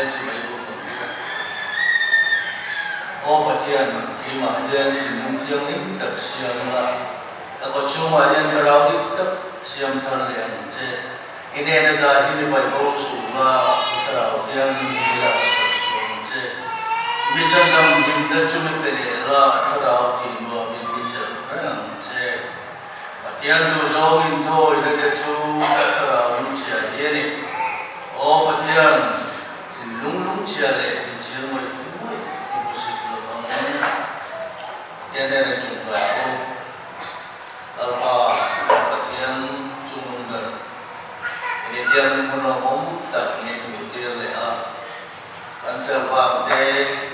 Amen chibai buk ang u. Aw Pathian, keimah hian thinlung thianghlim tak siam la, ka kawchhungah hian thlarau dik tak siam thar leh ang che. I hnena dah hi mi paihho suh la, i thlarau thianghlim hi la sak suh ang che. Mi chandam hlimna chu mi pe leh la, thlarau tih nuamin mi chelh reng ang che. Pathian duhzawng intawina te chu ka thlarau lungchhia hi a ni. Aw Pathian, thinlung lungchhia leh inchhir ngawih ngawih i hmusit lo vang. Pathian hnena chungtlai u, Lalpa kan Pathian chungnung ber, i thianghlim hun lawmawm tak min hmuhtir leh a, kan fel vang te,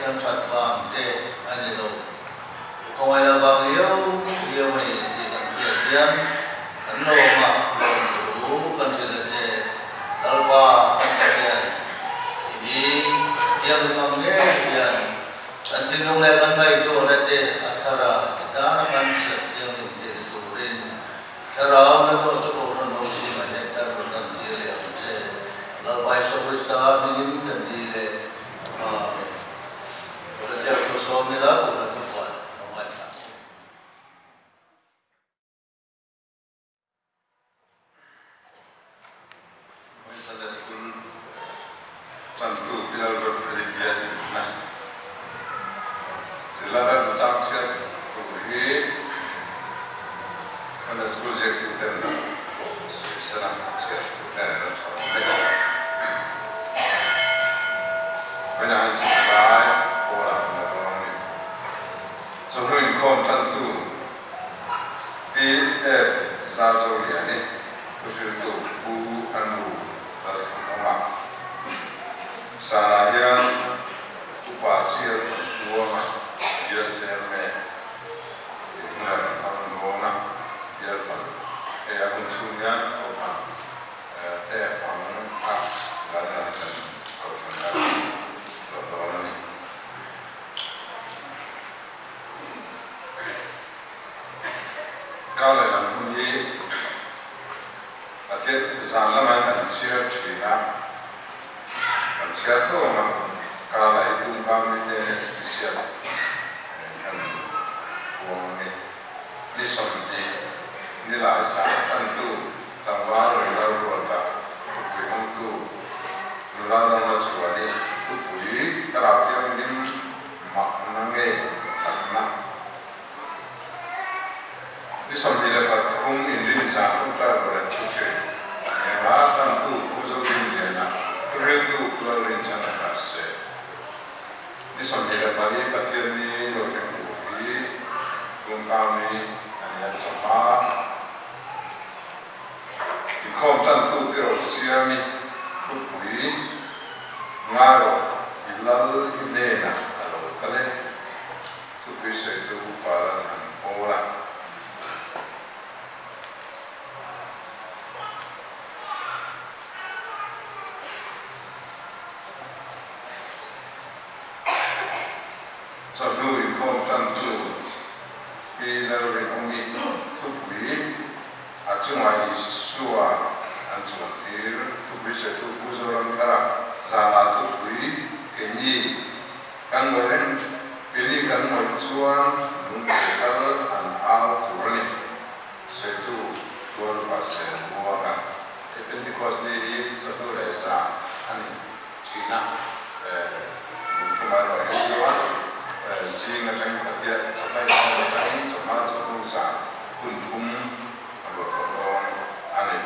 kan that vang te a ni lo. I khawngaih lo vang liau liau a ni tih kan hriat hian kan lawm a, lawm thu kan hrilh a che. Lalpa kan Pathian, i ni thianghlim ang ngei hian kan thinlung leh kan ngaihtuahna te a thar a, i tana kan siam thianghlim te ni turin Thlarau na tawh chu Kohhran ho zingah hian thar rawn lan tir leh ang che. Lalpa Isua Krista hmingin kan dil e. Amen. Sunday School tantu Pi Lalruatfeli Biakna Zirlai Bible chang chhiat tur hi Sunday School zirtu ten sawisana chhiat tur ten an tha awm e. Vawiinah hian zirlai pawlah an la dawn a ni. Chawhnu inkhawm tantu PF Zarzoliani thuhriltu Pu Andrew Lalthanawma Zanah hian Upa Sial Thantuanga bial chairman tih hmunah kan hmang dawn a, bial fan hei a hun chhung hian Kohhran te fang a lalna hi kan Kohhran lal tawh dawn a ni. Kar leh lam hun hi Pathian zan lamah kan chhiar thin a, kan chhiar tho ang a, kar lah hi tum kar mite special kan puang ang e. Ni 20 ni lai zan tantu tlangval Ringal Ruata thupui hawngtu nula Lalna Chhuani thupui thlarau thianghlim makna nge takna. Ni 23 inrinzah ṭawngṭai rawh leh thu hrilh enga tantu Pu Zodinliana thuhriltu Pu Lalrinchhana hna se. Ni 24 Pathianni lo thleng tur hi Tungkangni a ni a chawhma. Inkhawm tantu Pi Rosiami thupui ngai rawh i lal i hnenah a lo kal e. Thupui sawitu upa lan han pawl a. Chawhnu inkhawm tantu Pi Lalrinawmi thupui a chungah Isua an chuantir. Thupui sawitu Pu Zoramthara zana thupui keini Kan ngawih reng, keini kan ngawih chuan lungpui kal an au tur a ni, sawitu Tualupa Zel Buanga. He Pentecost ni hi chawhnu leh zan a ni thin a, lungthum erawh hi chuan zing atangin Pathian chawhma inkhawm atangin chawhma chawhnu zan hun thum a ruat tawh dawn a ni.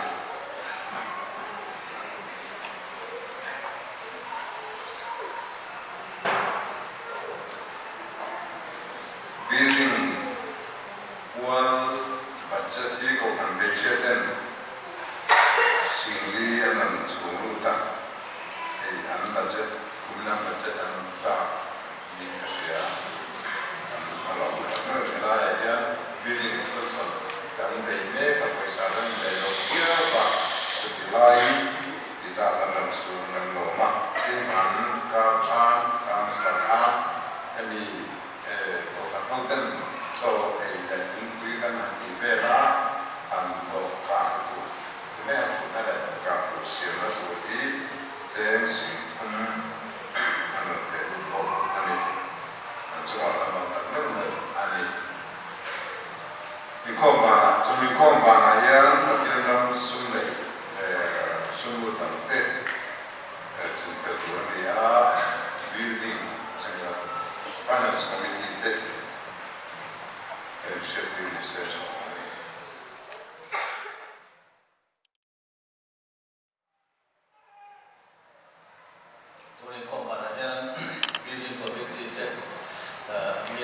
Building pual budget hi Kohhran hmeichhia ten singli an rawn chhung lut a, hei an budget kumina budget an tlak niin ka hria. Kan a lawm tak meuh helaiah hian building extension kan bei mek a pawisa.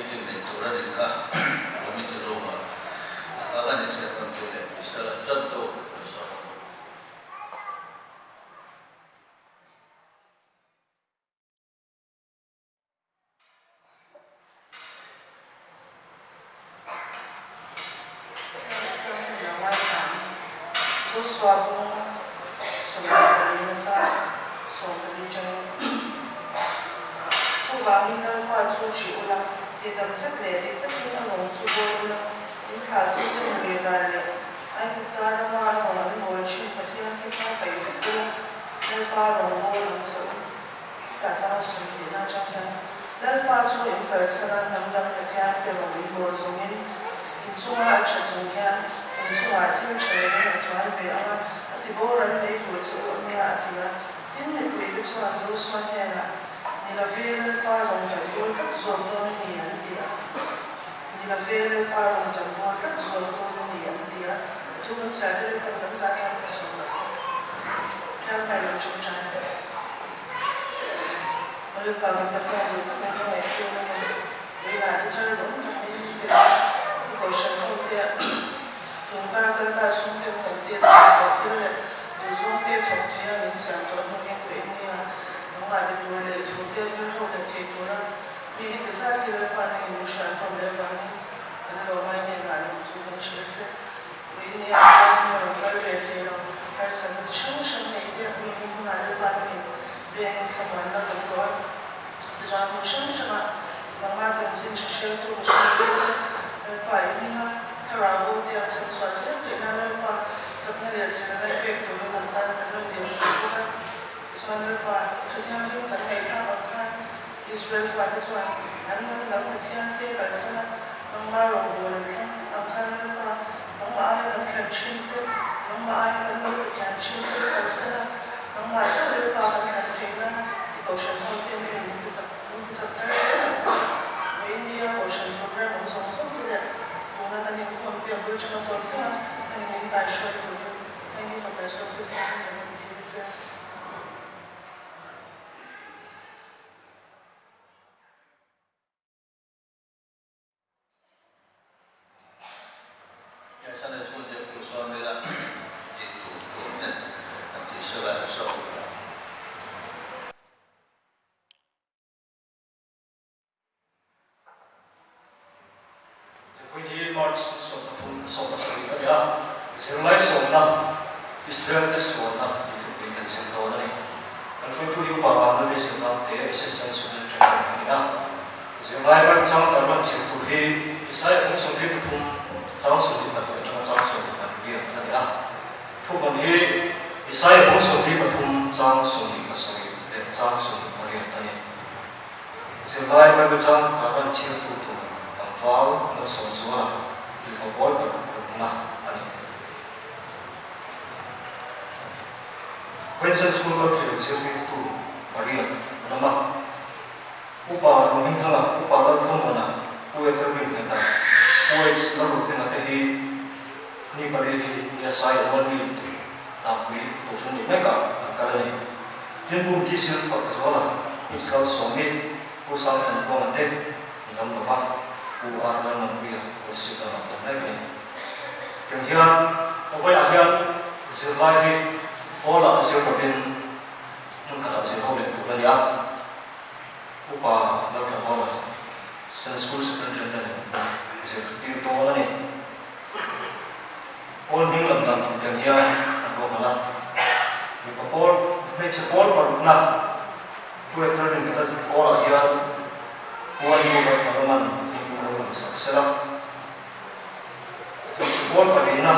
Meeting neih tur a nih kha Committee room-ah a kha kan inhriat nawn tur leh Misala tantu an sawm a ni. Chuvangin Lalpa chu ṭih ula, tihtak zet leh dik takin a rawng chu bawl ula, in thlahtute inbir ral leh Aigupta rama a rawng an bawl ṭhin Pathian te kha paih vek ula, Lalpa rawng bawl ang che u. Hetah chuan sawi tihna atang hian Lalpa chu in kalsan a, hnam dang Pathian te rawng in bawl zawngin in chunga a tha chung hian in chungah thil tha lovin a chuai ve ang a, a ti boral mai tur che u ania a ti a. Tin, mipuite chuan Josua hnenah, Ni love, Lalpa rawng kan bawl tlat zawk dawn a ni, an ti a. Ni love, Lalpa rawng kan bawl tlat zawk dawn a ni, an ti a. A thu kan chhiar te leh kan zah thlak ka sawi rawh se. Thiang hmai lo tawngtai a ni. Aw Lalpa kan Pathian duh tak in ka ngaihtuah na hian vawiinah ti thar lawm tak mai in pe a, i kohhran ho te tun kar kal ta chhung ten kan test leh tawh thil leh duhzawng te thawk thei a min siam tawh hnu hian ka en nia nangmah ti tur leh thu te zir ho leh thei tura mi heti zat hi Lalpa nangin min hruai khawm leh avangin kan lo ngai hnenah lawmthu kan hrilh che. Ui nia chuan hmun a rawn kal ve thei lo. Harsatna chi hrang hrang nei te hmun hi hmunah Lalpa nangin vengin thlamuanna kan duh a. Tichuan hmun hrang hrangah nangmah chanchin hre hreltu mihring te te Lalpa i hming a, thlarau bo te a chhan chhuah zel theih nan Lalpa chakna leh chhelna i pek turin an tan kan rawn dil si bawk a. Tichuan Lalpa i thu thianghlim kan ngaihthlak ang khan Israel fate chuan an hnam dang Pathian te kalsan a, nangmah rawngbâwl an thlang tlat ang khan Lalpa, nangmah aia kan thlan thin te, nangmah aia kan lo Pathian thin te kalsan a, nangmah chauh Lalpa kan thlan theih nan i kohhran ho te nen min ti chak, min ti chak thar zel ang che. Vawiinnia kohhran program awm zawng zawng te leh tuna kan inkhawm te a bul tang a tawn thleng a, nangin min kaihruai turin hei hi Fapa Isua Krista hming kan rawn dil che. He Sunday School ziaktu sawn mila tih tur tul te an tih sela an sawi a. Vawiin hi March ni 13, 17 a ni a, zirlai sawmna, Israel te sualna tih thupui kan zir dawn a ni. Kan hruaitu hi Upa Vanlal Beisengnang te Assistant Superintendent a ni a. Zirlai ber chang tar rawn chhir tur hi Isaiah kum 23 chang 22 atanga chang 24 a ni a. Thuvawn hi Isaiah kum 23 chang 27 leh chang 28 a ni. Zirlai Bible chang ta ran chhiartu tur tlangval Malsawmzuala mipa pawl ber rukna a ni. Vincent School kal thei lo zirtirtu pariat an awm a, Upa Rohingthanga, Upa Lalthlawmvana, Pu Ephraim Ringheta, Pu H Lalrutenga te hi ni pariat hi ESI One Week Tanpui Kohhran nih mekah an kal a ni. Tinpum Kisir fak zuala Israel Sawmi Pu Sangthankuanga te an dam lo va, Pu R Lalnampuia Kawlsik a ngah awm mek a ni. Tiang hian Awaiah hian zirlai hi Hall-ah zir lovin hmun khatah zir ho leh tur a ni a, Upa Lalthanhawla Sunday School Superintendent zir tir dawn a ni. Pawl hming lam dan tur tiang hian an ruahman a, mipa pawl, hmeichhe pawl parukna Pu Ephraim Ringheta pawlah hian Pu Andrew Bartholoman hming lo lam sak sela. Hmeichhe pawl palina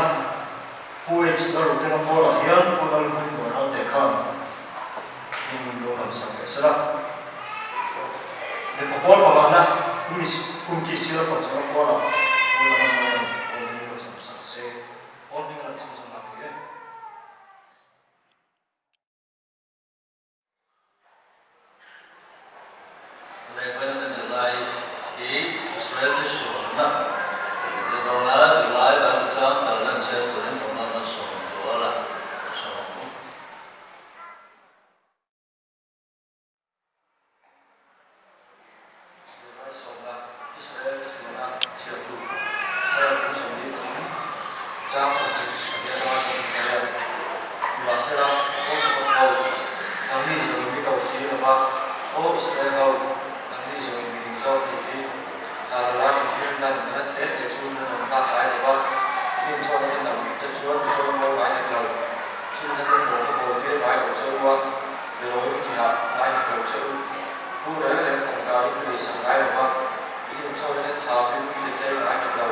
Pu H Lalrutenga pawlah hian Pu Lalvunbuan Alte khan hming lo lam sak leh sela. Mipa pawl pangana Kum Ki Sila Fakzawna pawlah Pu Lalrammawia'n pawl hming lo lam sak se. Pawl hming lam chhung zawng a thei e. Lehvaina kan zirlai hi Israel te sualna tih kan zir dawn a, zirlai Bible chang kalna an chhiar turin awm a malsawm rual a sawm ang u. Zirlai sawmna Israel. lova, Aw Israel ho, nangni zawng in mi zawk nih hi, hna lo lai inthil hlan ngat te te chu nan rawn nghak ngai lova, in inthawhna in ang te chuan mi chawi mawi ngai nek lo, thil hlan in rawn ka bawl tir ngai lo che u a, berawi ka tihah ngai nek lo che u, thu reng reng tangka in leisak ngai lova, in inthawhna te tha pin mi te tel ngai nek lo,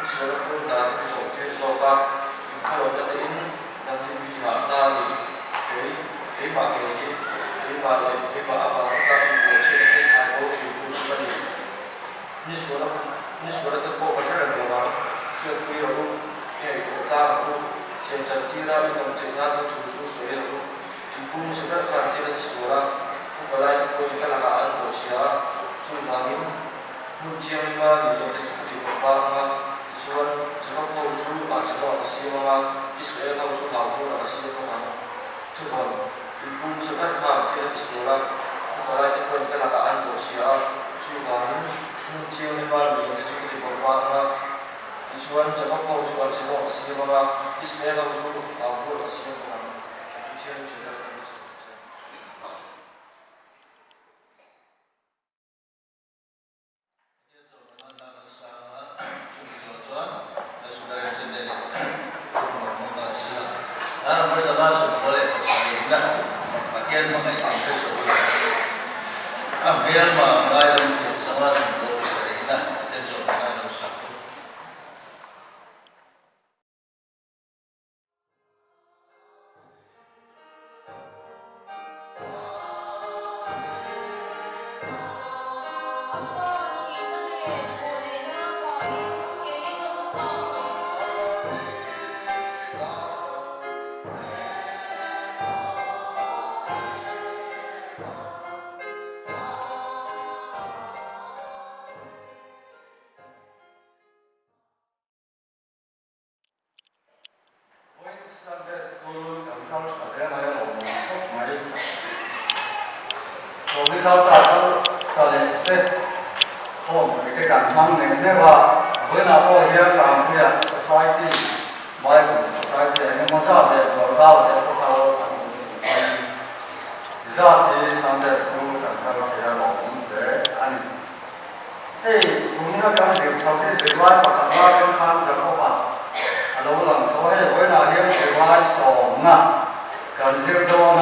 in sualna phur hna te mi thawh tir zawk a, in khawnawhna te in. Nangni mi tihah ta ni, kei, keimah ngei hi, keimah leh keimah avang taka in bawhchhiatna te thai bo thin tu chu ka ni. Ni suala, ni suala te pawh ka hre reng lo ang, hriatpui rawh u, i ngaihtuah tlang ang u, thiam chan tira in awm theih nan in thu chu sawi rawh u, in pu hmasa ber khan thil a ti sual a, pu palai te pawhin ka lakah an bawhchhia a, chuvangin, Hmun thianghlim a ni te chu ka ti bawk bak ang a, tichuan Jakob ho chu Ahchadawh ka siam ang a, Israel ho chu Hauhur ka siam bawk ang. Thuvawn, in pu hmasa ber khan thil a ti sual a, pu palai te pawhin ka lakah an bawhchhia a, chuvangin hmun thianghlim a ni te chu ka ti bawk bak ang a, tichuan Jakob ho chu Ahchadawh ka siam ang a, Israel ho chu Hauhur ka siam bawk ang. Pathian Judai kan ni sawi che. Pathian chawlhna hlan a sang a, chumi zawh chuan a superintendent in thuhmawt hmang a si a. A number 57 Pathian hmangaih in hre zawh lo. A hmelma ngaidam tur 57 Pathian chawlhna hlan a sak. A fa thihna leh thawhlehna avangin kei ka va vang lo. Vawiin Sunday School kan kal tha hle mai a lawmawm khawp mai. Chawlni thar ta kal ta leh te khawmpui te kan hmang neuh neuh a, vawiinah pawh hian Tangpuia Society, Bible Society eng emaw zat leh zual zau leh pawh kal an awm chung pawhin zat hi Sunday School kan kal thei a lawmawm hle a ni. Hei, tunna kan zir chho hi zirlai pakhat lai atang khan Jakob-a a lo lang chho a, hei vawiinah hian zirlai sawmna kan zir dawn a,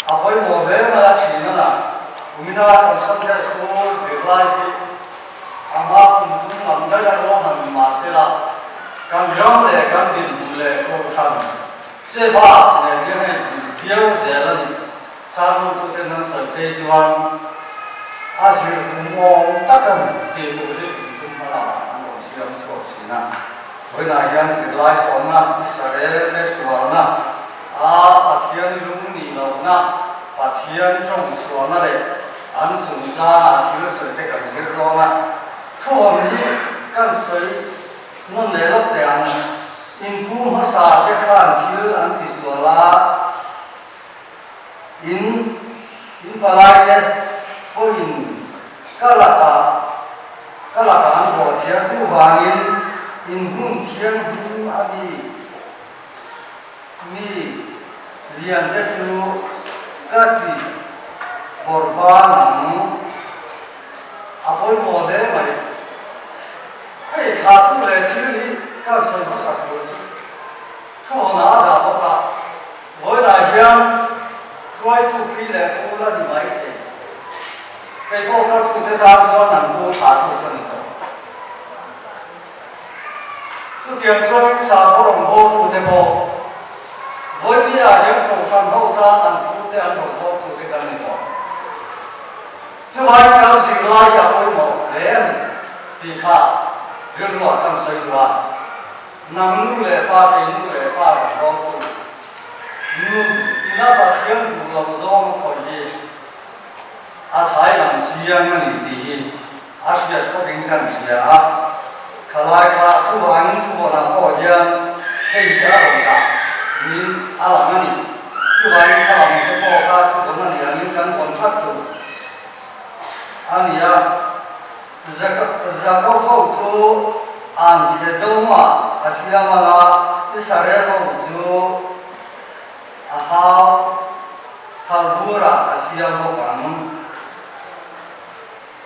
a pawimawh hle mai a thin a lang. Kumina kan Sunday School zirlai hi a hma kum thum lam daih a ruahman ni mah sela, kan ram leh kan dinhmun leh kohhran che bak nen hian a inhmun viau zel a ni. Sarmantute nan sawi phei chuan a zir kum awm tak a ni tih tur hi kum thum hma lamah an rawn siam chhuak thin a. Vawiinah hian zirlai sawmna, Israel te sualna, a Pathian lung nih lohna, Pathian tawng chhuahna leh an chungchangah thil sawi te kan zir dawn a. Thuhawn hi kan sawi nawn leh lawk teh ang. Inpu hmasa te khan thil an tisual a. In in palaite pawhin ka lakah ka lakah an bawhchhia chuvangin in hmun thianghlim a mi mi liante chu ka ti bawrhban ang. A pawimawh hle mai. Hei thla tu leh thil hi kan sawi hmasak tur chu thuhawnah a dah bawk a. Vawiinah hian hruaitu khi leh pu la ni mai thei. Kei pawh ka tute tan chuan an pu thla tu ka ni tawh. Chutiang chuanin sakhaw rawngbawltu tute pawh Vawinia hian kohhran ho tan an pute an rawn bawk tute kan ni tawh. Chuvangin kan zirlai hi a pawimawh hle a ni tih kha rilruah kan sawi duh a. Nang nu leh pa kei nu leh pa rawn bawltu nun ina Pathian duh lo zawng a khawih hi a thlai lam chiang a ni tih hi a hriat khawp in kan hria a. Khalai kha chuvangin thuvawnah pawh hian hei hi a rawn dah niin a lang a ni. Chuvangin kha lam te pawh kha thuvawn a nih angin kan vawn tlat tur a ni a. Jakob ho chu an chhe dawngah a siam ang a, Israel ho chu a hau. ka siam bawk ang.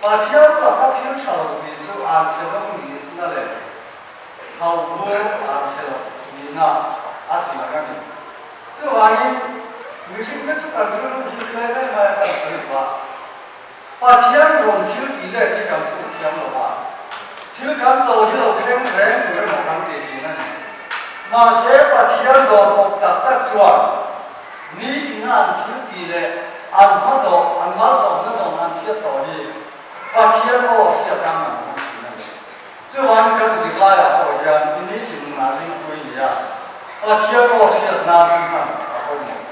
Pathian laka thil tha lo tih chu an che rawng nihna leh hauhbur an che lo nihna a ti lang a ni. Chuvangin, mihringte chu kan rilru hi tlem em mai a kan sawi duh a. Pathian rawn thil tih let hi kan chhut thiam lo a, thil kan tawh hi lo thleng reng tur emaw kan ti thin a ni. Mahse, Pathian dawr pawp tak tak chuan ni tina an thil tih leh an hma tawh, an malsawmna dawn an chhiat tawh hi Pathian aw hriat ang an hmang thin a ni. Chuvangin kan zirlaiah pawh hian i nitin nunah ringtu i ni a, Pathian aw hriat nan i hman a pawimawh.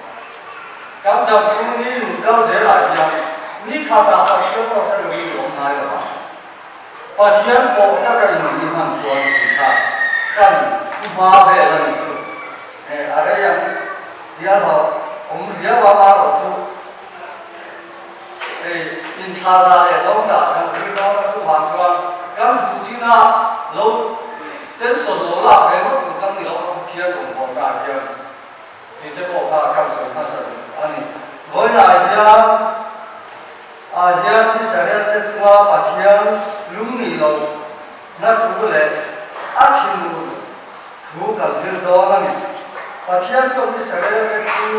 Kan dam chhung ni nun kal zelah hian ni khatah Pathian aw hre loin i awm ngai lo ang. Pathian pawh taka i nun i hman chuan tih kha kan thu hma vel a nih chu. A rei ang tia hlauh awm riau a marawh chu. Hei inthla dah leh dawng dah kan zir dawn a chuvang chuan kan duh chin a lo tension lo lak ve ngawt tur kan ni lo a Pathian rawngbawlna ah hian tih te pawh kha kan sawi hmasa duh a ni. Vawiinah hian ah hian Israel te chunga Pathian lungnih loh na thu leh a thinur thu kan zir dawn a ni. Pathian chuan Israel te chu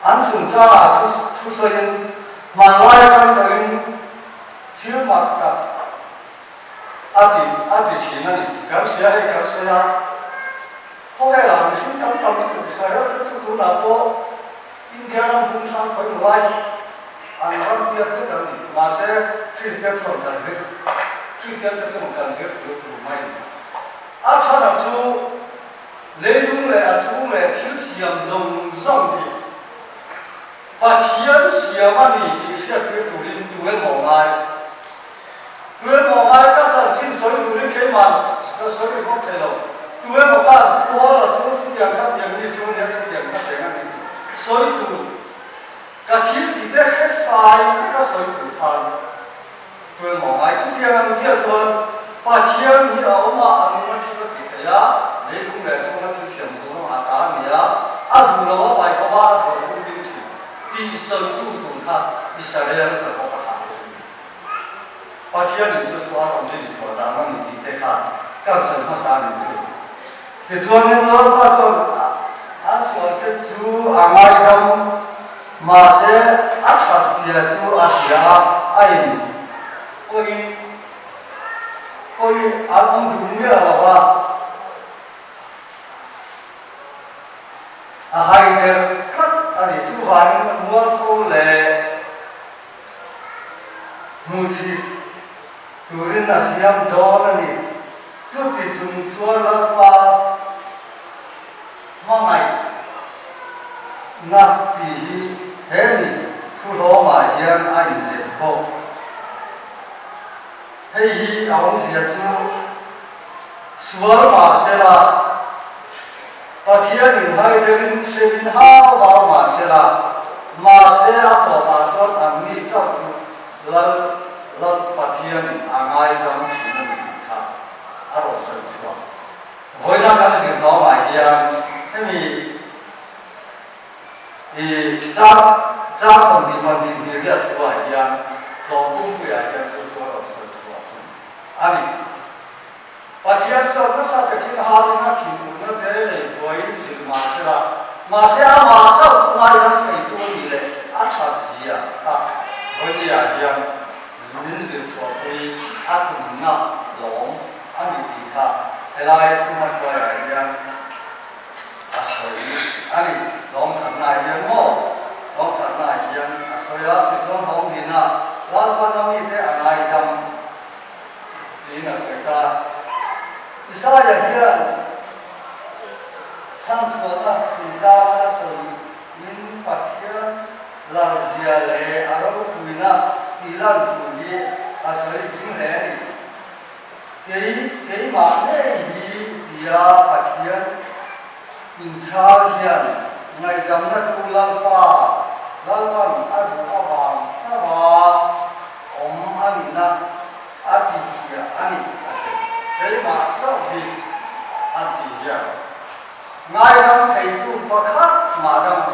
An chungchangah thusawiin hmanlai atang tawhin thil mak tak a ti a ti thin a ni. Kan hria hei kan sawi a, khawvelah mihring tam tam lutuk Israel te chu tunah pawh India ram hung hrang khawi mulai an ram tiat vek an ni. Mahse Kristian chuan kan zir Kristian te chuan kan zir tur tur mai a ni. A chhanah chu Leilung leh a chhung leh thil siam zawng zawng hi Pathian siam a ni tih hriattir turin tu emaw ngai? Tu emaw ngai ka chanchin sawi turin keimah ka sawi ringawt thei lo. Tu emaw khan Pu Hawla chu chutiang kha tiang mi chu a nia, chutiang kha tiang a ni tih sawi tur ka thil tih te hre fai veka sawi tur khan Tu emaw ngai chutiang ang chiah chuan Pathian hi a awm a, a nung a thil a ti thei a, leilung leh chhunga thil siam zawng zawng a ta a ni a, a duh lo a pai bawk a, a duh a tum ding thin tih sawitu tur kha Israel Jakob a thlah thei a ni. Pathianin chu chu a rawn din chhuah dan a ni tih te kha kan sawi hmasa a ni chu. Tichuanin Lalpa chuan an sualte chu a ngaidam, mahse a thatzia chu a hria a, a in pawhin pawhin an awm duh miah lo va, a haider tlat a ni. Chuvangin mualpho leh hmuhchhit turin a siam dawn a ni. Chuti chung chuan Lalpa hmangaihna tih hi he mi thuhlawmah hian a inzep bawk. Hei hi a awmzia chu sual mahsela Pathianin haiderin hremin hau hau mahsela, mahse a tawpah chuan anni chauh chu Lal Lal Pathianin a ngaidam thin a ni tih kha a rawn sawi chhuak. Vawiina kan zir hlawmah hian hemi i chang chang 22 hnih riat thuah hian hlawm pumpuiah hian chu chu a rawn sawi chhuak thung a ni. Pathian chuan nasa takin hauin a thinurna te lei buaiin zir mah se la, mahse amah chauh chu ngaidam theitu a nih leh a that zia kha vawinia hian min zir chhuahpui a tumna lawm a ni tih kha helai thuma hruaiah hian a sawi a ni. Lawm thatnaah hian maw? Lawm thatnaah hian a sawi a, tichuan lawm nihna Lalpan a mite a ngaidam. Tiin a sawi ta. Isaia hian chhanchhuahna chungchanga a sawiin Pathian larzia leh a ropuina tih lan thu hi a sawi zing hle a ni. Kei, keimah ngei hi tia Pathian inchhal hian ngaihdamna chu Lalpa, Lalpan a duh avang chauha awm a nihna a tihfiah a ni a hre. Keimah chauh hi a ti hian ngaidam theitu pakhat mah dang a awm.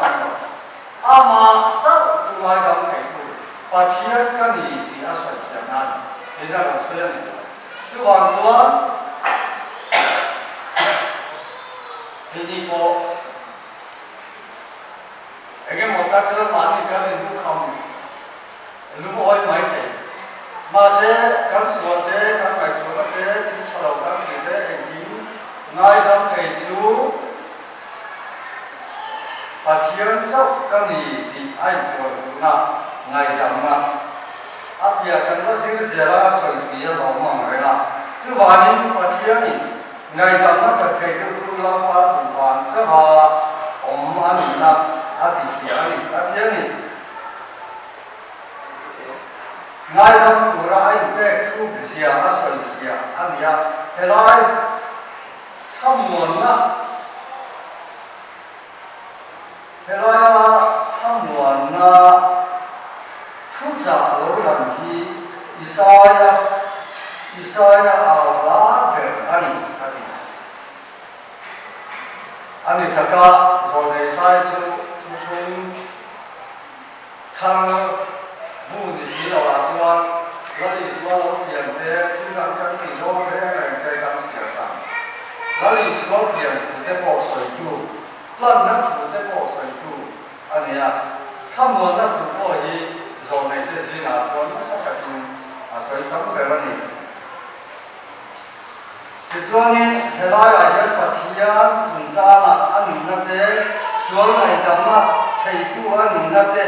sawi a ni. Chuvang chuan keini pawh eng emaw tak chuan mahni kan inlukham lungawi mai thei. Mahse, kan sual te, kan ngaihtuahna te, thil tha lo kan tih te engkim ngaidam thei chu Pathian chauh ka ni tih a inpuan duhna ngaihdamna a piah kan la zir zel a sawi thui a lawm ang reng a. Chuvangin Pathianin ngaihdamna kan thei deuh chu Lalpa duhvan chauha awm a nihna a ti fiah a ni. Pathianin ngaidam tura a inpek thuk zia a sawi fiah a ni a, helai Thlamuanna, Helaia thlamuanna thuchah lo lang hi Isaia, Isaia au hla ber a ni, a ti. A ni taka Zawlnei Isai chu thuthlung thar bu ni si lo ah chuan Lal Isua lo pian te thil dang kan tih dawn reng reng te kan siam tlang. Lal Isua pian thu te pawh sawitu, tlanna thu te pawh sawitu a ni a. Thlamuanna thu pawh hi zawhneih te zingah chuan nasa takin a sawi tam ber a ni. Tichuanin, helaiah hian Pathian chungchangah a nihna te, sual ngaihdamna theitu a nihna te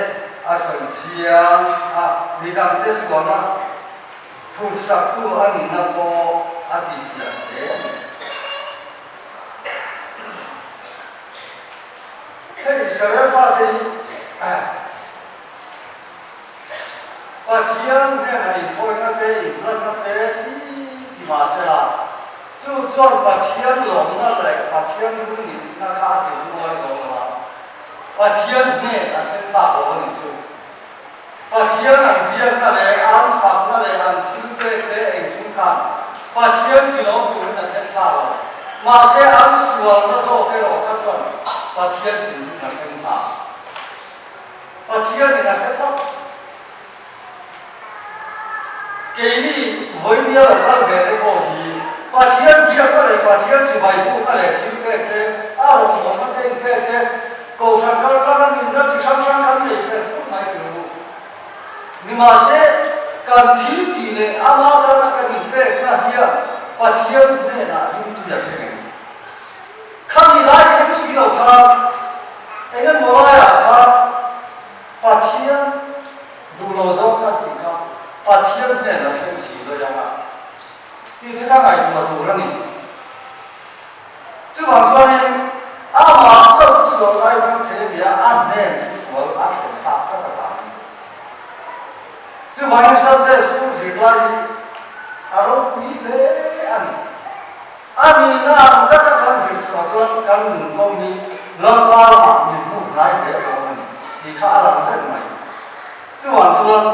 a sawi chiang a, midangte sualna phursaktu a nihna pawh a tifiah hle a ni. Hei Israel fate hi Pathian hnenah inthawina te, inhlanna te ti ti mah sela, chu chuan Pathian lawmna leh Pathian lungnitna kha a tirh nuai zo lo a, Pathian hnen a thleng phak lo a nih chu. Pathian an biakna leh an fakna leh an thil pek te engkim khan Pathian tilawm turin a thleng phak lo. Mahse an sualna zawk erawh kha chuan Pathian thinlung a thleng phak. Pathianin a hre tlat. Keini vawinia lo kal ve te pawh hi Pathian biakna leh Pathian chibai bukna leh thil pek te, a rawngbawlna te inpek te, Kohhran kaltlanga nihna chi hrang hrang kan nei fel fur mai tur u. Nimahse, kan thil tih leh ama tana kan inpekna hian Pathian hnenah rimtui a thleng em? Khami lai thleng si lo khan eng emaw laiah khan Pathian duh lo zawk kan tih kha Pathian hnen a thleng si lo ang a tih te kha ngaihtuah tur a ni. Chuvang chuanin amah chauh chu sual ngai dang thei a nia, a hnen chu sual a thlen phak tlat avangin. Chuvangin Sunday School zirlai hi a ropui hle a ni. A nihna ang taka kan zir chhuah chuan kan nun kawng hi Lalpa lamah min hmuh hnai hle dawn a ni tih kha a lang reng mai. Chuvang chuan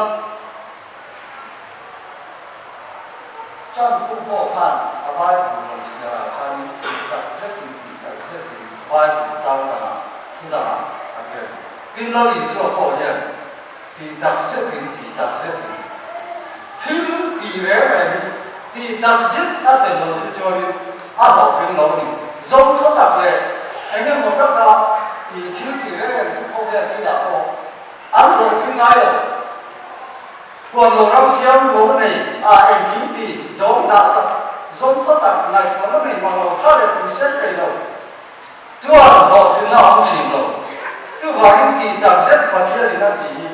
Trump pum pawh khan a Bible rawn chhiarah khanin tih tak zetin tih tak zetin Bible chang dangah thu dangah a ti a ni. Tin, Lal Isua pawh hian Tih tak zetin, tih tak zetin. Thil tih reng reng hi tih tak zet a tel lo khi chuanin a hlawhtling lo a ni. Zo thaw tak leh eng emaw taka ih thil tih reng reng chu khawvel thilah pawh an hlawhtling ngai lo. Huan lo ram siam lo a nei a engkim ti dawng dah tak, zo thaw tak ngaihtuahna nei mang lo tha leh tui sen thei lo. Chuan hlawhtlinna a awm thin lo. Chuvangin tih tak zet Pathianin a tih hi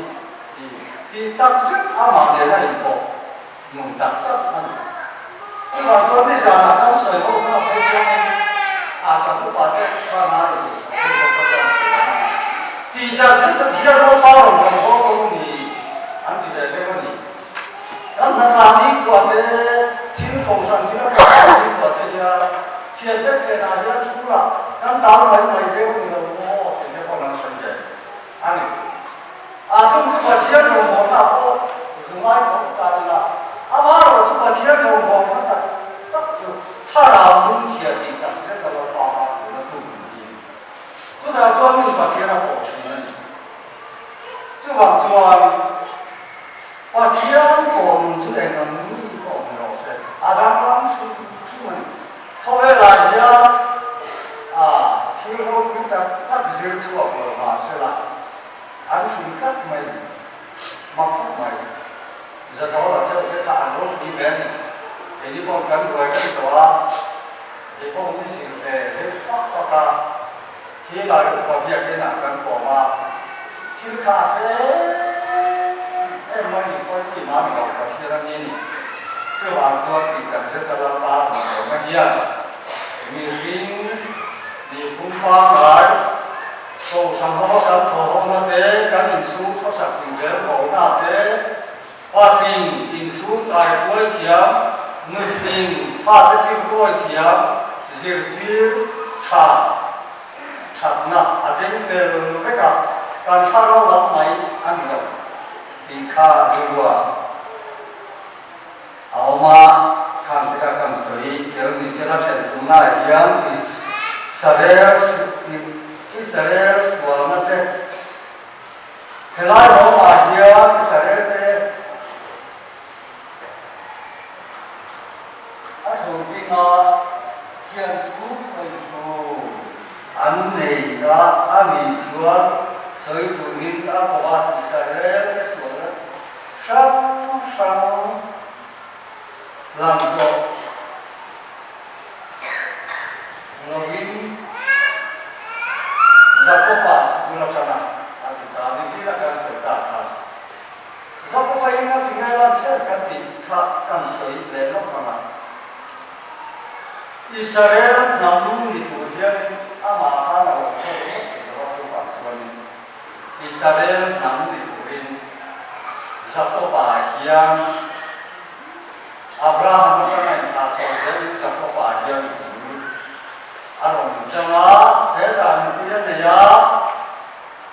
tih tak zet amah nena inpawh nun tak tak a ni. Chuvang chuan nizanah kan sawi ho hna phei chuanin a kan upa te khan a inpawh tha phei bawk a kan sawi ang a. Tih tak zet Pathian Lalpa rawn kan haw ko ni an ti ve deuh a ni. Kan hnatlang hi khua te thil kohhran thil a kohhran hi khua te hian thiante phenah hian thu lah kan tal mai mai deuh ni lo maw tih te pawh an sawi ve a ni. A chung chu Pathian rawngbawlna pawh zu ngai tho ta ila, amaherawh chu Pathian rawngbawlna tak tak chu thlarau lungchhia tih tak zet a Lalpa hma tuna tum ni hi. Chutah chuan min Pathian a pawh thin a ni. Chuvang chuan Pathian pawh nun chu eng ang mi pawh ni rawh. A danglam hrim hrim a ni. Khawvelah hian a thil ropui tak tak zir chhuak lo mah sela, an hrim tlat mai a ni. Mak khawp mai. Zadawla deuh te kha an ropui ve a ni. Keini pawh kan ruai reng tawh a, kei pawh mi zir ve deuh fak fak a, khi lai upa biakin ah kan kawm a, thil kha a hre em em mai ni pawhin ti mah ni lo Pathian a mi ni. Chuvang chuan tih tak zet a Lalpa a rawn awm a hian mihring nihphung pangngai, Kohhran hova kan thawhhawkna te, kan inchhung khawsak inrelbawlna te, pafing inchhung kaihruai thiam, nutling fate tinkawi thiam, zirtir tha thatna a keng tel vek a, kan thlarau lam mai a ni lo tih kha rilrua a awm a, khang te kha kan sawi tel ni sela then thumna ah hian Israel Israel sualna te helai rawng ah hian Israel te a thlur bing a thian thu sawi tur an nei a, a nih chuan sawi turin a ko a, Israel te sualna chi Hrang hrang lang tawh lovin Jakoba bul atanga a ti ta ni chin a kan sawi tak kha. Jakoba in a ti ngai lan chiah kan tih kha kan sawi leh lawk ang a. Israel hnam ni tur hianin amah khan a lo tawk ngawt thei lo a chuvang chuanin Israel hnam ni turin Jakoba hian Abraham atanga inthlah chhuah zelin Jakoba hian bul a rawn inṭang a, hetah nupui a nei a,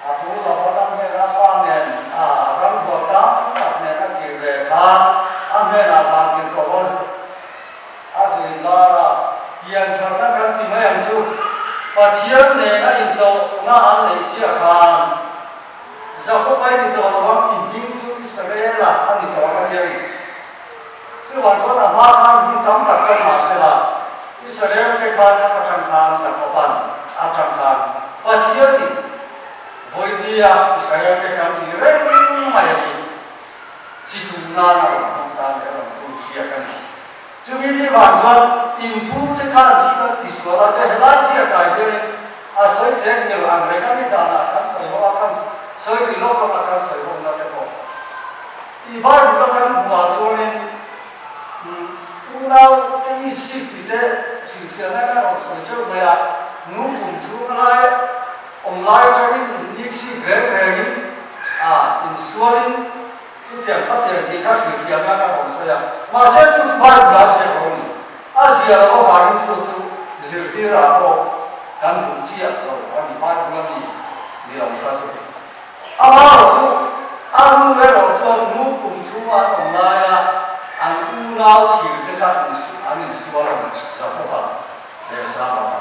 a pu Laban-a hnena fa nen a ramhual tam tak nen a kir leh khan a hnenah vantirhkoh a zir lar a, piantharna kan ti mai ang chu. Pathian nena intawhna an neih chiah khan Jakob-a i ni tawh lo ang, i hming chu Israel-a a ni tawh ang a ti a ni. Chuvang chuan a hma khan hming tam tak kan mah sela, Israel te khan a atang khan Jakob-a'n a atang khan Pathianin vawinia Israel te kan ti reng mai a ni. Chi tum nan a rawn hmang ta leh a rawn hun hriak a ni. Chumi ni vang chuan in pu te khan thil an ti sual a, te helai ziak ah hianin a sawi cheng ngel ang reng a ni zanah kan sawi ho a, kan sawi ri lawk lawk a kan sawi ho na te pawh i Bible a kan hmuh ah chuanin unau te Isip tih te hrilhfiahna kan rawn sawi teuh mai a, nu kum chhung lai awm lai atangin in Isip reng rengin a insualin Chutiang khatiang tih kha hrilhfiahna ka rawn sawi a, mahse chu chu Bible a ziak lo a ni. A zia loh avangin chu chu zirtirah pawh kan duh chiah lo a ni, Bible a mi ni lo kha chu. Amaherawh chu a nu erawh chuan nu kum chhunga an awm laia an unau thir te kha an insual a ni, Jakoba leh Esau kha.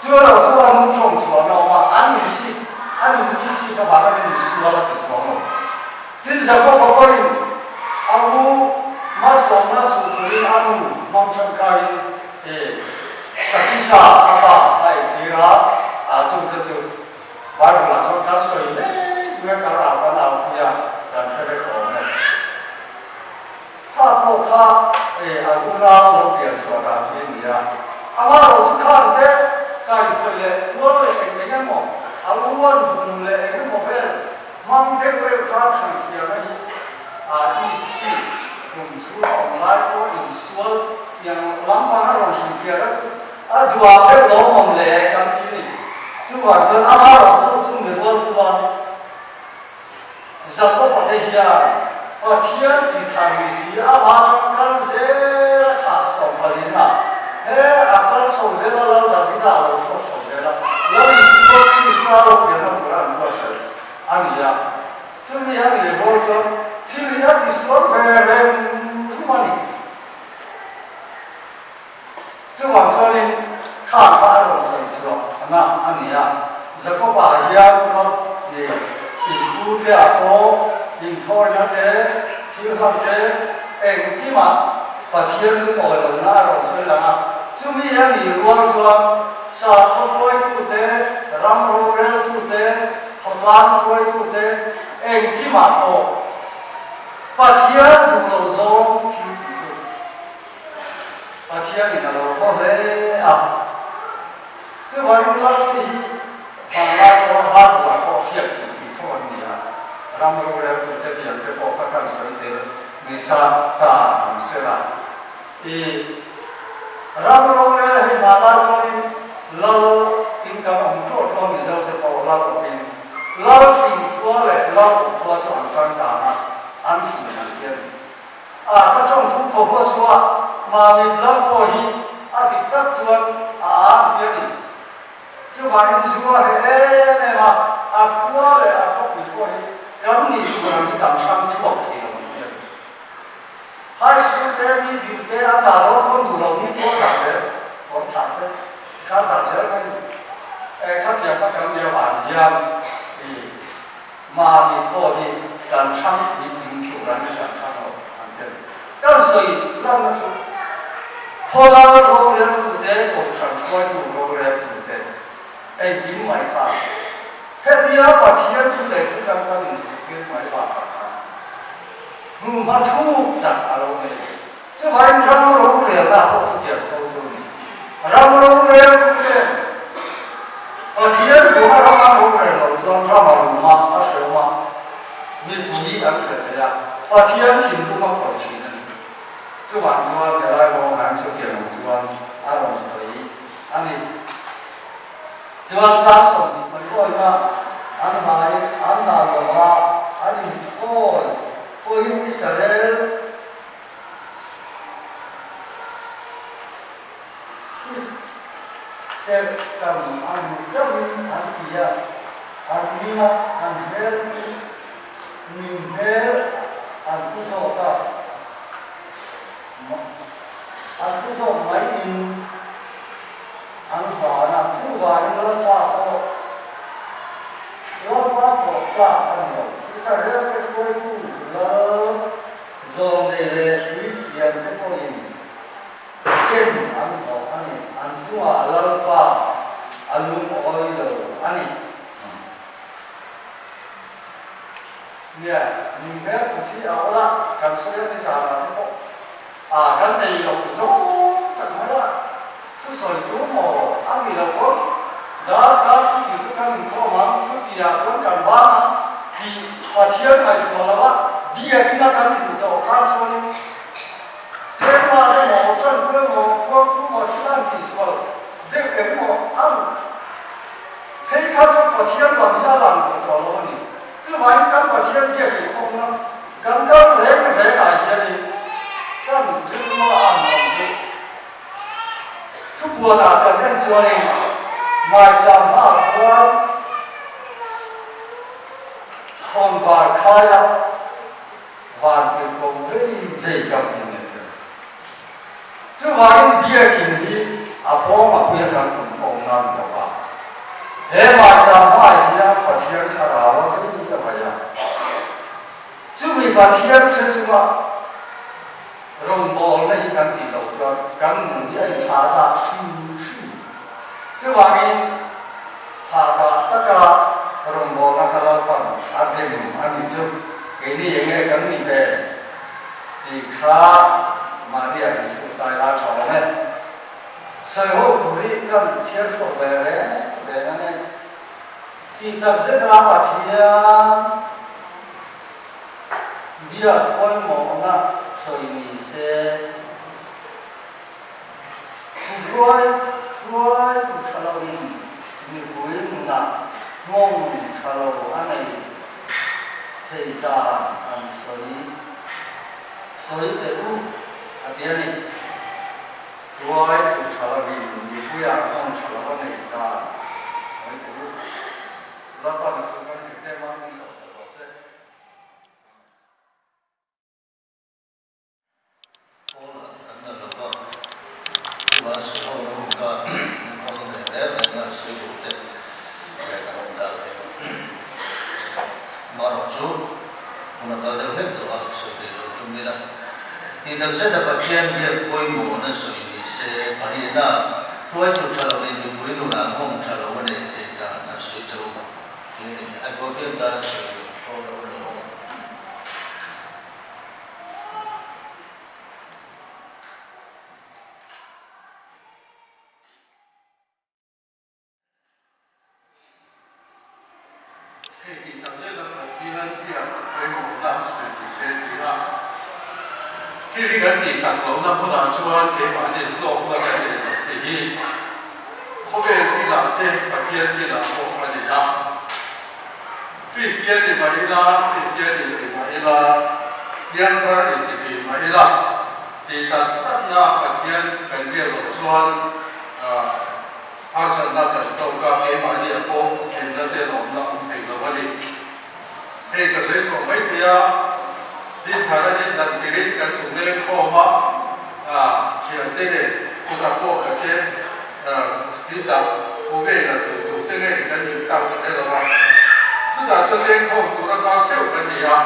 Chu erawh chu a nu tawng chhuahna a awm a, an insi an inisi avanga an insual a ti chhuang lo. Tin, Jakoba pawhin a u malsawmna chhuh turin a nu hmang tangkaiin Sakisa a pa a entir a, a chungte chu Bible-ah chuan kan sawi mek mek a, rau kan aupui a, kan hre vek awm e. Kha pawh kha an unau lo pian chhuah dan hi a ni a, amaherawh chu khan te kaihhnawih leh mual leh eng eng emaw, a u an hum leh eng emaw vel Hmang deuh reuh kha thlanhriana hi a inchhi kum chhung a awm lai pawh insual tiang lampang a rawn hrilhfiahna chu a duah deuh lo mawm le kan ti ni. Chuvang chuan amaherawh chu chu mirual chuan Jakob-a te hian Pathian chi thlan ni si amah atang kal zel a thlah sawmpalin a, he a kal chho zel a Lal Davida a lo chhuak chho zel a, Lal Isua Krista lo pianna tura an buatsaih a ni a. Chumi a nih rual chuan thil hi a tisual ve reng rum a ni. Chuvang chuanin kha kha a rawn sawi chhuah na a ni a, Jakoba hian ram leh inpu te ah pawh inthawina te, thil hlang te engkimah. Pathian lungawi lohna a rawn sawi lang a, chumi a nih rual chuan sakhaw hruaitute, ram roreltute, khawtlang hruaitute engkimah pawh Pathian duh loh zawng thil tih chu Pathianin a lo haw hle a. Chuvangin Lalthi hi hmanlai pawha Bible-ah pawh hriat theih tih tho an ni a, ram roreltute tiangte pawh kha kan sawi tel nisa ta ang sela. I ram rorel hei hmanlai chuanin Lal in kan awm tluah tluah Mizote pawh Lal awpin Lal fing khua leh Lal awp khua chu an changkang a, an fing an ti a ni. A ka tawng thu phaw huat suh a, mahni Lal pawh hi a dik tak chuan a ang ti a ni. Chuvangin zu a hreh em em a, a khua leh a khawpui pawh hi kan nih tur ang hi kan hrang chhuak thei lo ang ti a ni. High school te, mi dil te an dah dawn pawn duh lo mi pawh dah zel, kawr thah te kha dah zel mai ni. E khatiang kha kan nia vang hian i mahni pawh hi kan hrang puitling tur ang hi kan hrang lo ang ti a ni. Kan sawi lanna chu khawlal roreltute, kohhran hruaitu roreltute engkim mai kha hetia Pathian thu leh thu dang kan inzirtir mai bakah khan hnuhma thuk tak a lo nei ve. Chuvangin ram rorelna pawh chutiang tho chu a ni. Ram roreltute Pathian duha ram an rorel loh chuan ram a rum a, a hrehawm a, mipui an hre thei a, Pathian thinlung a khawih thin a ni. Chuvang chuan helai kawngah hian chutiang ang chuan a rawn sawi a ni. Chuan chang 28 a an hmai an nal lo a, an inthawi pawhin Israel Serh tam an chauhin an ti a, an hming a, an hmel chu ning hmel an pu zawk a, an pu zawk maiin an hlan a, chuvangin Lalpa pawh Lalpa pawh tlak a ni lo. Israel te hruaitu Lal Zawng nei leh puithiam te pawhin ken an hlawh a ni, an chungah Lalpa a lungawi lo a ni. Nia, ning hmel kut hi a awl a, kan sawi a ni zanah te pawh a kan ei loh zawng tak mai a, thusawi tu maw a ni lo pawn darkar chuti chu kan inkhawm ang, chuti ah chuan kan ban ang tih Pathian ngaihtuah lo a, biakin a kan duh tawh khan chuanin Chengmah emaw, Tantu emaw, Khuangpu maw thil an tihsual deuh eng maw ang phei kha chu Pathian lam hi a lang duh tawh lo a ni. Chuvangin kan Pathian biakin khawmna kan kal reng reng ah hianin kan rilru a ang ang chu thupuanah kan en chuanin maicham hmaah chuan khawnvar khaia Van tirhkoh vei vei ka hmu ni thei. Chuvangin biakin hi a pawng a puia kan tum khawm nan ni lo va. He maicham hmai hian Pathian thlarau a vei a vai a. Chumi Pathian hre chunga rawngbawlna hi kan tih loh chuan kan nun hi a inthlah dah hrim hrim. Chuvangin thlah dah taka rawngbawlna kha Lalpan a dem a nih chu keini eng nge kan nih ve tih kha mahni a insuh tai la tha awm e. Sawi ho tur hi kan chhiar chhuak ve reng reng a ni. Tih tak zet a Pathian biak pawimawhna sawi ni se. Thuhruai hruai tu tha loin mipui nunah nghawng tha lo a nei thei dan an sawi sawi teh u a ti a ni. Hruai tu tha loin mipuiah nghawng tha lo a nei dan sawi teh u. Lalpa na chu kan zirtir hma min sawh sak rawh se. Paula kan la lo va, chuvang sawi ho na hun kha min hawng ve reng reng a, sawi duh te leh kan awm tak em. Amaherawhchu hun a kal deuh hlek tawh a, sawi theih loh tum ila. Tih takzet a Pathian biak pawimawhna sawi ni se, pahnihnah hruaitu tha loin mipui nunah nghawng tha lo a neih theih dan an sawi teh u tih a ni. Advocate tan sawi ho lo lo awm ang. Hei tih tak zet a Pathian biak pawimawhna sawi ni se ti a, thil hi kan tih tak lohna hmunah chuan keimahni hlawkna kan nei lo tih hi khawvel thilah te Pathian thilah pawh a ni a. Kristian ni mah ila, Kristian inti mah ila, piangthar inti thin mah ila, tih tak takna Pathian kan biak loh chuan harsatna kan tawk a, keimahniah pawh hlimna te lawmna awm thei lo a ni. Hei ka sawi tawh mai thei a, Dinthar a nih dan tirin kan chung leng khawm a, thiante leh kutah pawh ka te Titah pu vela tur tur te nge kan nih tak ka hre lo a, chutah chuan lengkhawm tura kal theuh kan ni a,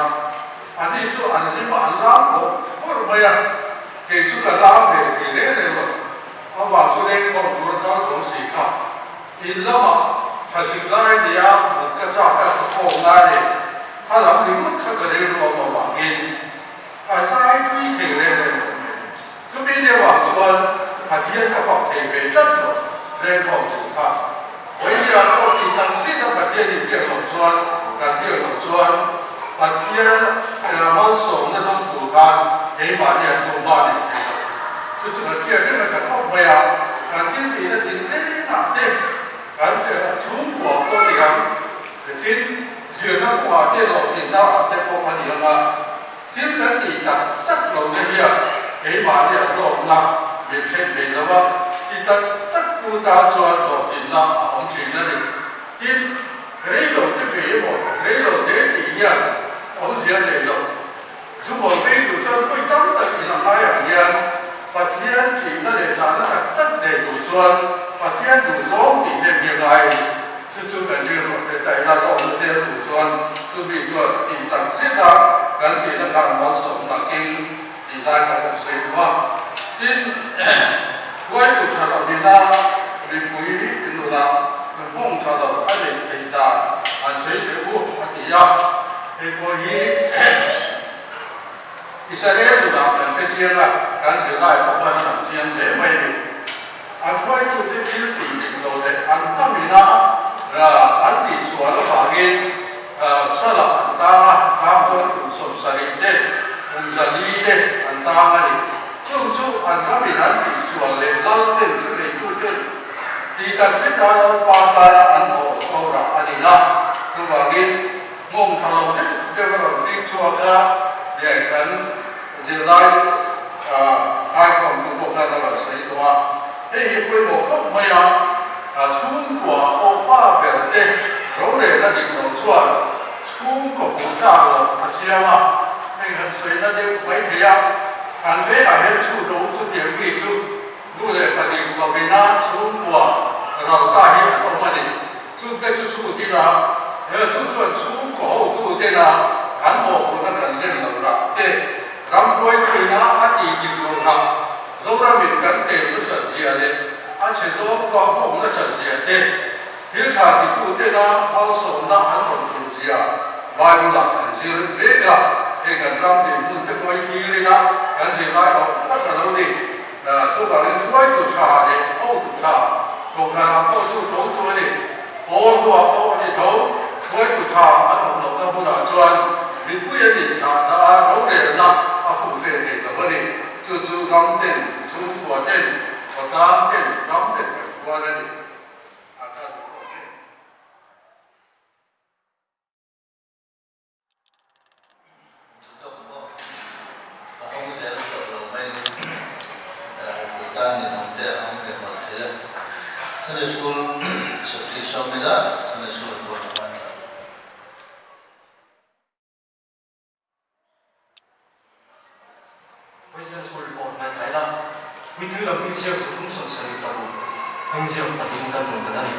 ani chu an hlim a an lam bawrh bawrh mai a, kei chu ka lam ve thei reng reng lo, avang chu lengkhawm tura kal tho si kha in lamah thlasik lai nia mut ka chak a ka khawm lai leh kha lam ringawt kha ka rilru awm avangin ka zai tui thei reng reng lo mai a ni. Chumi deuhah chuan Pathian ka fak thei ve tlat lo, lengkhawm tur kha. Vawinia pawh tih tak zet a Pathian in biak loh chuan, kan biak loh chuan Pathian malsawmna dawng tur khan keimahni an hnu hma nei thei lo. Chu chu kan hriat reng a tha khawp mai a, kan thil tihna tin rengah te, kan chhungkua pawh ni ang, tin zirna kawngah te, hlawhtlinna ah te pawh a ni ang a. Thil kan tih tak tak lo te hian keimahni a hlawkna min thlen thei lo a, ti tak tak tu tan chuan hlawhtlinna a awm thin a ni. Tin, rei lo te bei emaw rei lo te tih hian awmzia nei lo. Zu bawl bei tur chuan khawi tam tak in a ngaiah hian Pathian ṭihna leh zahna tak tak nei tur chuan Pathian duhzawng tih hnem hi a ngai a ni. Chu chu kan rilru a hre ta ila hlawkna tel tur chuan chu mi chuan tih tak zet a kan tihna khan malsawmna keng tih lai kha kan sawi duh a. Tin, hruaitu tha lo ina mipui nunah nghawng tha lo a neih theih dan an sawi teh u a ti a. Hei pawh hi Israel nunah kan hre chiang a, kan zirlai pawh khan a lang chiang hle mai a ni. An hruaitute thil tih dik lo leh an hnamina an tihsual avangin salah an tang a, tlang chuan kum 70 te, kum 400 te an tang a ni. Chung chu an ramin an tihsual leh lalten thu neituten tih tak zeta Lalpa tana an thawh ho rah a ni a, chuvangin nghawng tha lo deuh deuh a rawn fing chhuak a, kan zirlai Kaikhawmtu pawh khan a rawn sawi tawh a, hei hi pawimawh khawp mai a, chhungkua pawh pa ber te rorelna dik lo chuan chhungkaw hmuh tlak loh a siam a, hei han sawina deuh mai thei a, kan vengah hian chhut a awm chutiang mi chu nu leh pa dik lovina chhungkua ral ta hi an awm a ni. Chungte chu chhut ila, he chu chuan chhungkaw hotu tena kan mawhphurhna kan len lo rah te, ram hruaituina a tih dik lo rah, Zoramin kan tel nasat zia leh a chhe zawng tuah hawng nasat zia te, thil tha titu tena malsawmna an rawn thur zia Bible-ah kan zir mek a, hei kan ram dinhmun te pawh hi thlir ila kan zirlai awm tak a lo ni. Chuvangin hruaitu tha leh hotu tha kohhranah pawh chu tho chu a ni. Pawl hnuah pawh a ni tho. Hruaitu tha an awm lohna hmunah chuan mipui an inthahna a rorelna a fuh ve thei lo a ni. Chu chu ram ten, chhungkua ten, khawtlang ten, ram ten kan khuan a ni. A ta duh tawk e. Thutawk pawh a hawng zel tawh lo mai mipui tan ninawm te a hawng ve palh thei a. Sunday School Secretary sawm ila Sunday School report a hman thla. Vawiin School report ngaithla ila, Puitling lam hming ziak 376 hming ziak pahnihin kan rawn dan a ni.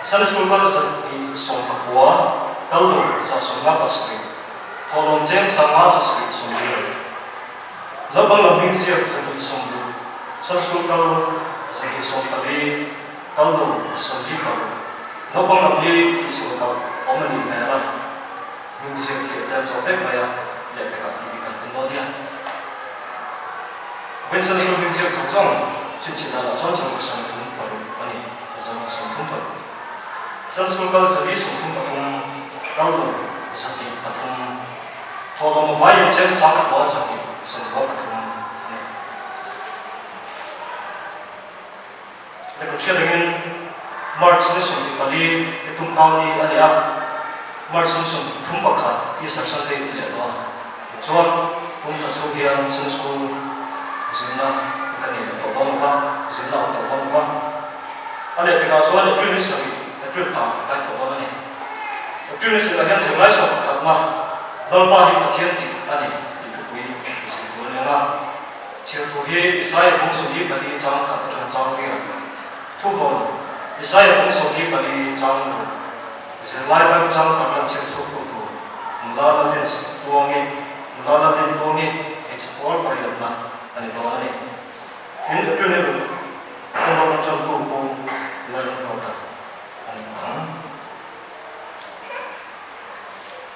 Sunday School kal 219, kal lo 157, thawhlawm cheng 5 7 40. Naupang lam hming ziak 260, Sunday School kal 214, kal lo 46. Naupang lam hi tihsual palh awm a nih hmel a, hming ziak hi a tlem zawk vek mai a, lehpekah tih hi kan tum dawn nia. Vincent School hming ziak zawng zawng chhinchhin danah chuan 136 a ni, 136. Sunday School kal 433, kal lo 103. Thawhlawm vai in chen sang ka kual 123 a ni. Lehkha chhiat angin March ni 24 hi tumkau ni a ni a, March ni 31 Easter Sunday ni leh dawn a. Tichuan, tum thla chhung hian Sunday School zirna kan nei leh tawh dawn lova, zirna a awm tawh dawn lova. A lehpekah chuan April ni 7, April thla kan kai tawh dawn a ni. April ni 7 ah hian zirlai 11 na Lalpa hi Pathian dik a ni tih thupui zir tur a ni ang a. Chhiar tur hi Isaia bung 24 chang khat atanga chang riat thuvawn Isaia bung 24 chang ruk zirlai Bible chang tak lan chhiar chhuak tu tur nula Lalin Tluangi nula Lalin Tluangi hmeichhe pawl pariatna a ni dawn a ni. Tin, April ni ruk home run tantu Pu Lalramruata a ni bawk ang.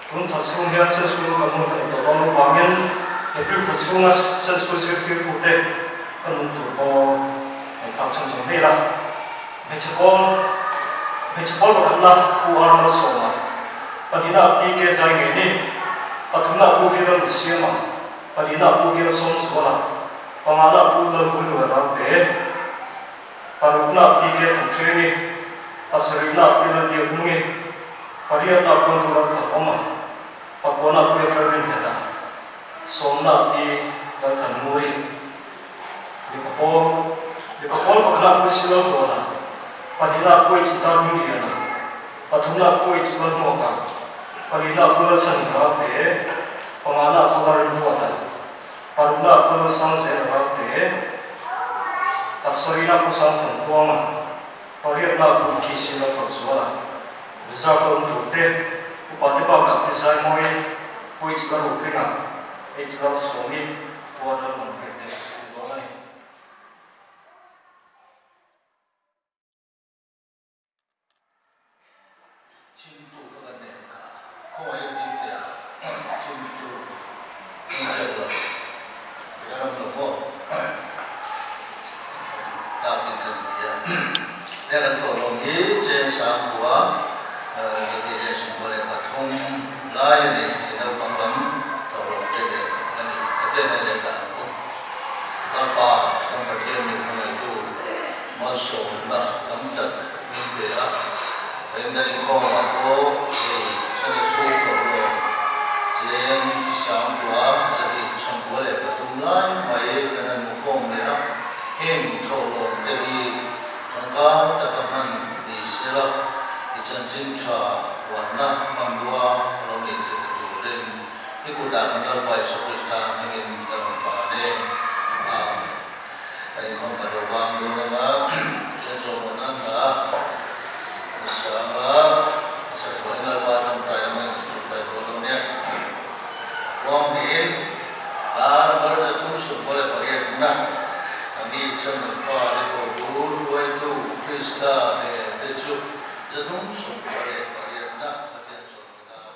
Tun thla chhung hian Sunday School kan hun kan tawh dawn avangin April thla chhunga Sunday School zirtirtute kan awm tur pawh ngaihthlak chhun zawm vel a. Hmeichhe pawl Hmeichhe pawl pakhatna Pu R Malsawma, pahnihna Pi K Zaingeni, pathumna Pu V Lalnunsiama, pahnihna Pu V Lalsawmzuala, pangana Pu Lalvulluai Ralte, Parukna Pi Ke Thangṭhengi, pasarihna Pi Lalbiaknungi, pariatna Pu Andrew Lalthanawma, pakuana Pu Ephraim Rinheta, sawmna Pi Lalthannguri, mipa pawl, mipa pawl pakhatna Pu Silalhlawna, pahnihna Pu H Darhmingliana, pathumna Pu H Lalhmuaka, palina Pu Lalchhan Ralte, pangana Pu Lalrinruata. Parukna Pu Lalsangzela Ralte, pasarihna Pu Sangthankuanga, pariatna Pu Kisi Lalfakzuala, Reserve a awm tur te, Upa te bakah Pi Zaimawi, Pu H Lalrutlinga, H Lalsawmi, Pu A Lalmuanpuia te an dawn a ni. Chhimtu kha kan nei ang kha. Khawngaih ding teh a, chhimtu in ziak lo. I kan awm lo maw? Takin kan ti a. Heng an thawhlawm hi Cheng Sangkua 243 lai a ni. He naupang lam thawhlawm te nen a ni. Hetiang hian ei dan ang u. Lalpa kan Pathian min hmangaihtu Malsawmna tam tak min pe a, Rengdal inkhawmah pawh hei chhan a chhung tawh lo. Cheng 1,293 lai mai kan han hmukhawm leh a, heng thawhlawm te hi tangkai taka hman ni sela, i chanchin tha huanna hmanrua a lo nih theihna turin i kutah kan Lalpa Isua Krista hmingin kan rawn ban e. Amen. Kan inkhawm ka lo vang dawn anga hian chawhmawh nan hla a sang a, a sakhuain Lalpa tawngtai lam in tawngtai dawn lo nia. Huang hnihin hla number 398 na a mi chhandam fa te ko hruaitu Krista hmel te chu 398 na Pathian chawhmawh nan.